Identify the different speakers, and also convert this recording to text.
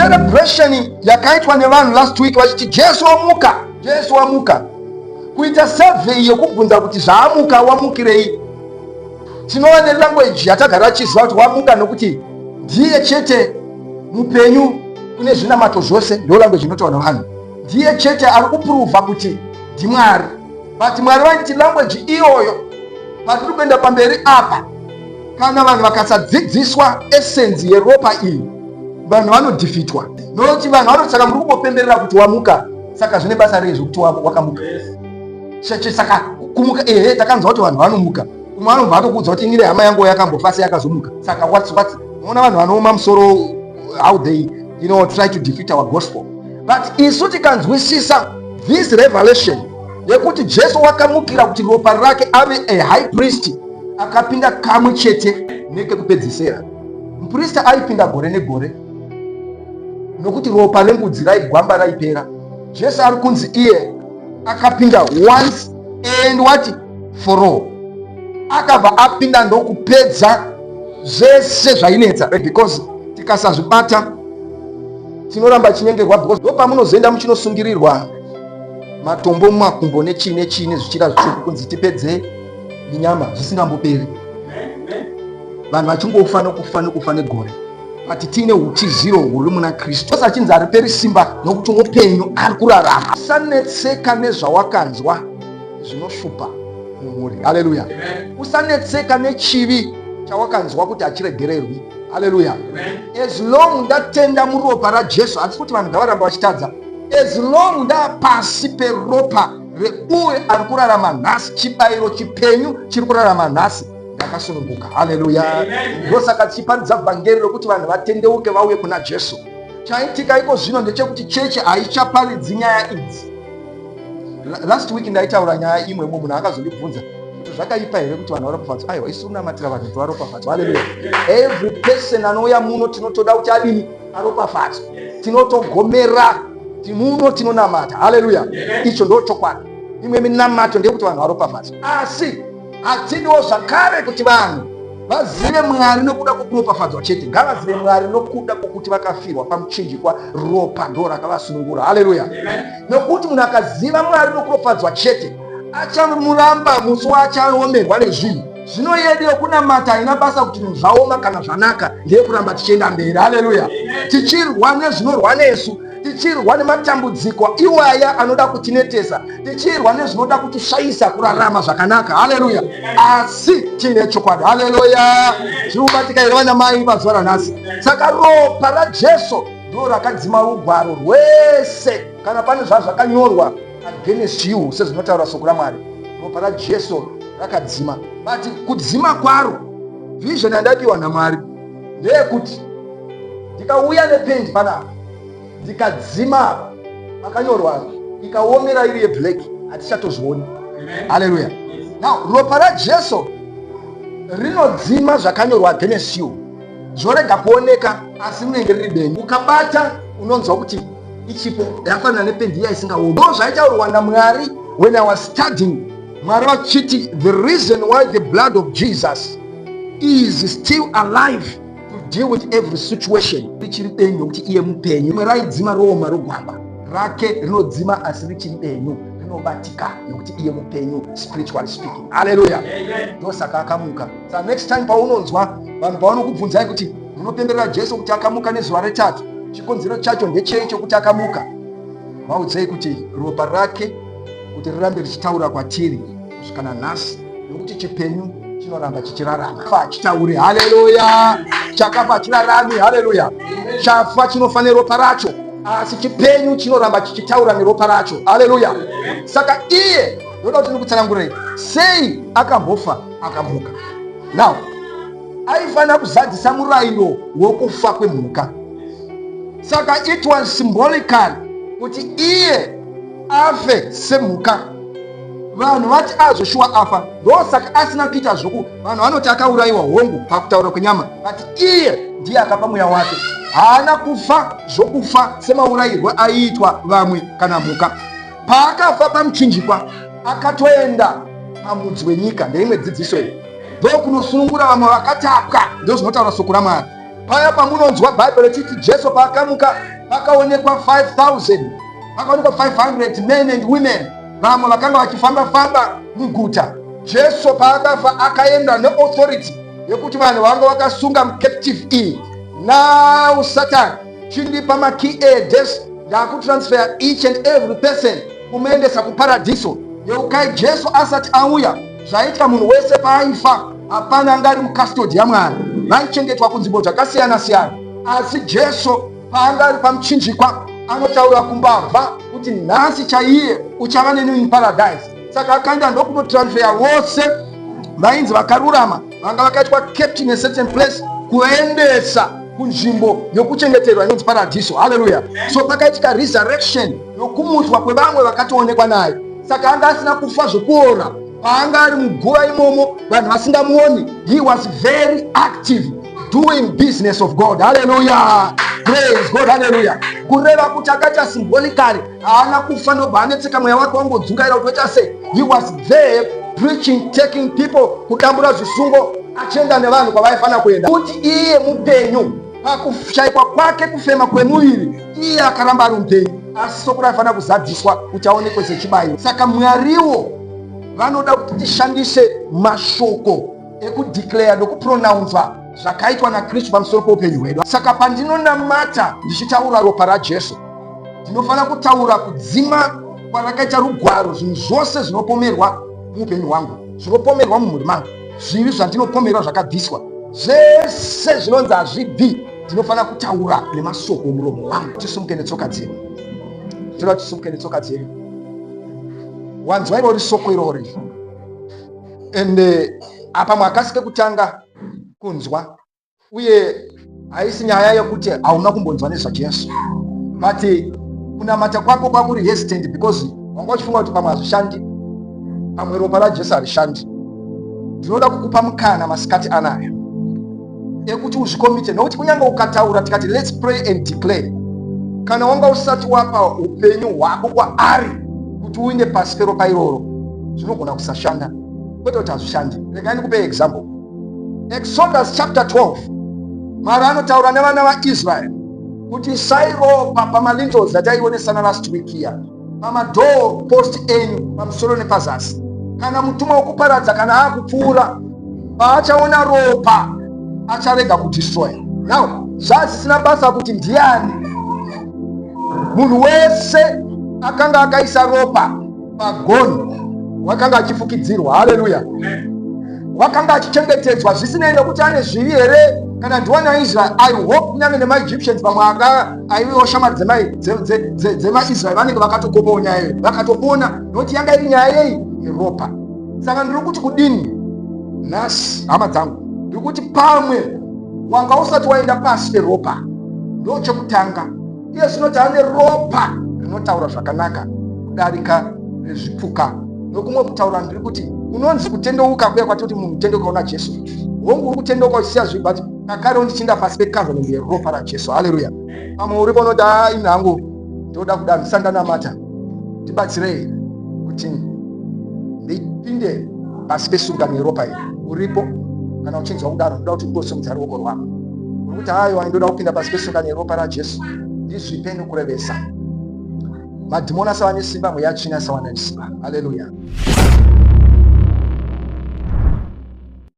Speaker 1: Celebration yakaitwa nevanhu last week vachiti Jesu wamuka, Jesu wamuka, kuita survey yekubvunza kuti zvaamuka wamukirei. Tinova nelanguage yatagara tichiziva kuti wamuka nokuti ndiye chete mupenyu kune zvinamato zvose, ndo language inotaura nevanhu. Ndiye chete ari kupuruvha kuti ndiMwari. But Mwari vaiti language iyoyo patiri kuenda pamberi apa, kana vanhu vakasadzidziswa essence yeropa iyi, vanhu vanodhifitwa. Nokuti vanhu vanoti saka muri kungopemberera kuti wamuka, saka zvine basa rei zvekuti wakamuka? Saka kumuka, ehe, takanzwa kuti vanhu vanomuka. Umwe anobva atokuudza kuti inini hama yangu yakambofa sei akazomuka. Saka what's unoona vanhu vanooma musoro, how they try to defeat our gospel. But isu tikanzwisisa this revelation yekuti Jesu wakamukira kuti ropa rake ave a high priest akapinda kamwe chete nekekupedzisera. Muprista aipinda gore negore nokuti ropa rembudzi raigwamba raipera. Jesu ari kunzi iye akapinda once and what for all, akabva apinda ndokupedza zvese zvainetsa. Because tikasazvibata tinoramba chinyengerwa, because ndo pamunozoenda muchinosungirirwa matombo mumakumbo nechii nechii nezvichira zvitsvuku kunzi tipedze minyama zvisingamboperi, vanhu vachingofa nokufa nokufa negore. But tiine utiziro huri muna Kristu achinzi hariperi simba nokuti upenyu ari kurarama. Usanetseka nezvawakanzwa zvinoshupa mumhuri. Haleluya. Usanetseka nechivi chawakanzwa kuti hachiregererwi. Haleluya. As long ndatenda muropa raJesu, hatisi kuti vanhu ngavaramba vachitadza. As long ndapasi peropa reuye ari kurarama nhasi, chibayiro chipenyu chiri kurarama nhasi, ndakasununguka. Haleluya. Ndosaka tichiparidza vhangeri rokuti vanhu vatendeuke vauye kuna Jesu. Chaitika iko zvino ndechekuti chechi haichaparidzi nyaya idzi. Last week ndaitaura nyaya imwe, mumwe munhu akazondibvunza kuti zvakaipa here kuti vanhu varopafadzwa. Aiwa, isu unamatira vanhu kuti varopafadzwa. Haleluya. Every person anouya muno tinotoda kuti adini? Aropafadzwa. Tinotogomera muno, tinonamata. Haleluya. Icho ndo chokwadi. Imwe minamato ndeyekuti vanhu varopafadzwa, asi hatidiwo zvakare kuti vanhu vazive Mwari nokuda kwokuropafadzwa chete. Ngavazive Mwari nokuda kwokuti vakafirwa pamuchinjikwa, ropa ndo rakavasunungura. Haleluya. Nokuti munhu akaziva Mwari nokuropafadzwa chete, achamuramba musi waachaomerwa nezvinhu. Zvino yedu yokunamata haina basa kuti zvinhu zvaoma kana zvanaka, ndeyekuramba tichienda mberi. Haleluya. Tichirwa nezvinorwa nesu, tichirwa nematambudziko iwaya anoda kutinetesa, tichirwa nezvinoda kutishayisa kurarama zvakanaka. Haleluya. Asi tiine chokwadi. Haleluya. Zviri kubatika here, vana mai, pazuva ranhasi? Saka ropa raJesu ndo rakadzima rugwaro rwese. Kana pane zvazvakanyorwa against you, sezvinotaura soko raMwari, ropa raJesu rakadzima. But kudzima kwaro, vision yandapiwa naMwari ndeyekuti ndikauya nependi panapa, ndikadzima apa pakanyorwa, ikaomera iri yeblack, hatichatozvioni. Haleluya. Now ropa raJesu rinodzima zvakanyorwa against you, zvorega kuoneka, asi rinenge riri benyu. Ukabata unonzwa kuti ichipo, yafanana nependi iya isingaomi. Ndo zvaitaurwa naMwari when I was studying, Mwari vachiti the reason why the blood of Jesus is still alive to deal with every situation, richiri benyu nokuti iye mupenyu. Rimwe raidzima rooma rogwamba, rake rinodzima asi richiri benyu, rinobatika nokuti iye mupenyu, spiritually speaking. Haleluya. Ndosaka akamuka. Sa next time paunonzwa vanhu pavanokubvunzai kuti munopemberera Jesu kuti akamuka nezuva retatu, chikonzero chacho ndechei chokuti akamuka, vaudzei kuti ropa rake kuti rirambe richitaura kwatiri kusvika nanhasi, nokuti chipenyu chinoramba chichirarama. Fa chitaure. Haleluya. Chakafa chirarami. Haleluya. Chafa chinofa neropa racho, asi chipenyu chinoramba chichitaura neropa racho. Haleluya. Saka iye ndoda kuti ndikutsanangurei sei akambofa akamuka. Now aifanira kuzadzisa murayiro wokufa kwemhuka. Saka it was symbolical kuti iye afe semhuka, vanhu vati azoshuwa afa. Ndosaka asina kuita zvoku vanhu vanoti akaurayiwa. Hongu, pakutaura kwenyama, but iye ndiye akapa mweya wake. Haana kufa zvokufa semaurayirwo aiitwa vamwe kana mhuka. Paakafa pamuchinjikwa, akatoenda pamudzi wenyika. Ndeimwe dzidziso iyi, ndokunosunungura vamwe vakatapwa. Ndo zvinotaura soko raMwari. Paya pamunonzwa Bhaibheri richiti Jesu paakamuka Pakaonekwa 5000, pakaonekwa 500 men and women, vamwe vakanga vachifamba-famba muguta. Jesu paakafa akaenda neauthority yekuti vanhu vanga vakasunga mucaptive iyi. Now Satan, chindipa makey edeath, ndakutransfer each and every person kumuendesa kuparadiso. Yeukai, Jesu asati auya, zvaitika munhu wese paaifa hapana anga ari mucustody yaMwari, vaichengetwa kunzvimbo dzakasiyana-siyana. Asi Jesu paanga ari pamuchinjikwa anotaura kumbavha kuti nhasi chaiye uchava neni in paradise. Saka akaenda ndokunotransfer vose vainzi vakarurama vanga vakaitwa kept in a certain place kuendesa kunzvimbo yokuchengeterwa inonzi paradiso. Haleluya! So pakaitika resurrection yokumutswa kwevamwe vakatoonekwa naye. Saka anga asina kufa zvokuora. Paanga ari muguva imomo vanhu vasingamuoni, he was very active doing business of God. Haleluya, praise God, haleluya. Kureva kuti akaita symbolically, haana kufa ndobva anetseka mweya wake wangodzungaira kuti oita sei. He was there preaching, taking people, kudambura zvisungo, achienda nevanhu kwavaifanira kuenda. Kuti iye mupenyu, pakushaikwa kwake kufema kwemuviri, iye akaramba ari mupenyu, asi soko raifanira kuzadziswa kuti aonekwe sechibayiro. Saka Mwariwo vanoda kuti tishandise mashoko ekudeclare nokupronounsa zvakaitwa naKristu pamusoro peupenyu hwedu. Saka pandinonamata ndichitaura ropa raJesu, ndinofanira kutaura kudzima kwarakaita rugwaro zvinhu zvose zvinopomerwa muupenyu hwangu, zvinopomerwa mumhuri mangu, zvivi zvandinopomerwa zvakabviswa, zvese zvinonzi hazvibvi, ndinofanira kutaura nemasoko omuromo wangu. Tisumuke netsoka dzedu, toda tisumuke netsoka dzedu. Wanzwa irori soko irori, ende apa mwakasi kekutanga kunzwa, uye haisi nyaya yekuti hauna kumbonzwa nezvaJesu, but kunamata kwako kwakuri hesitant because wanga uchifunga kuti pamwe hazvishandi, pamwe ropa raJesu harishandi. Ndinoda kukupa mukana masikati anaya ekuti uzvicommite, nokuti kunyange ukataura tikati let's pray and declare, kana wanga usati wapa upenyu hwako kwaari kuti uinde pasi peropa iroro, zvinogona kusashanda, kwete kuti hazvishandi. Regai ndikupe example. Exodus chapter 12, Mwari anotaura nevana vaIsraeri kuti isai ropa pamalintels ataionesana last week here, pamadoor post enyu pamusoro nepazasi. Kana mutumwa wekuparadza kana akupfuura, paachaona ropa acharega kudestroya. Now zvazisina basa kuti ndiani, munhu wese akanga akaisa ropa pagoni wakanga achifukidzirwa. Haleluya! Wakanga achichengetedzwa zvisinei nekuti ane zvivi here kana ndiwana Israel. I hope kunyange nemaEgyptians vamwe anga aivewo shamwari dzemaIsrael vanenge vakatokopawo nyaya iyoyo vakatopona, nokuti yanga iri nyaya yei? Yeropa. Saka ndiri kuti kudini nhasi, hama dzangu? Ndiri kuti pamwe wanga usati waenda pasi peropa, ndo chekutanga. Iye zvino taane ropa rinotaura zvakanaka kudarika rezvipuka. Nokumwe kutaura, ndiri kuti kunonzi kutendeuka kuya kwatoti munhu tendeuka una Jesu, hongu uri kutendeuka uchisiya zvivi, but kakare undichienda pasi pecovenant yeropa raJesu. Haleluya! Pamwe uripo unoti, a ini hangu ndoda kuda, ndisati ndanamata, tibatsirei kuti ndipinde pasi pesungano yeropa iri. Uripo kana uchinzwa kudaro, ndoda kuti ungosimudza ruoko rwako, uri kuti, aiwa, ndoda kupinda pasi pesungano yeropa raJesu, ndizvipe nokurevesa, madhimoni asava nesimba, mweya tsvina asava nesimba. Haleluya!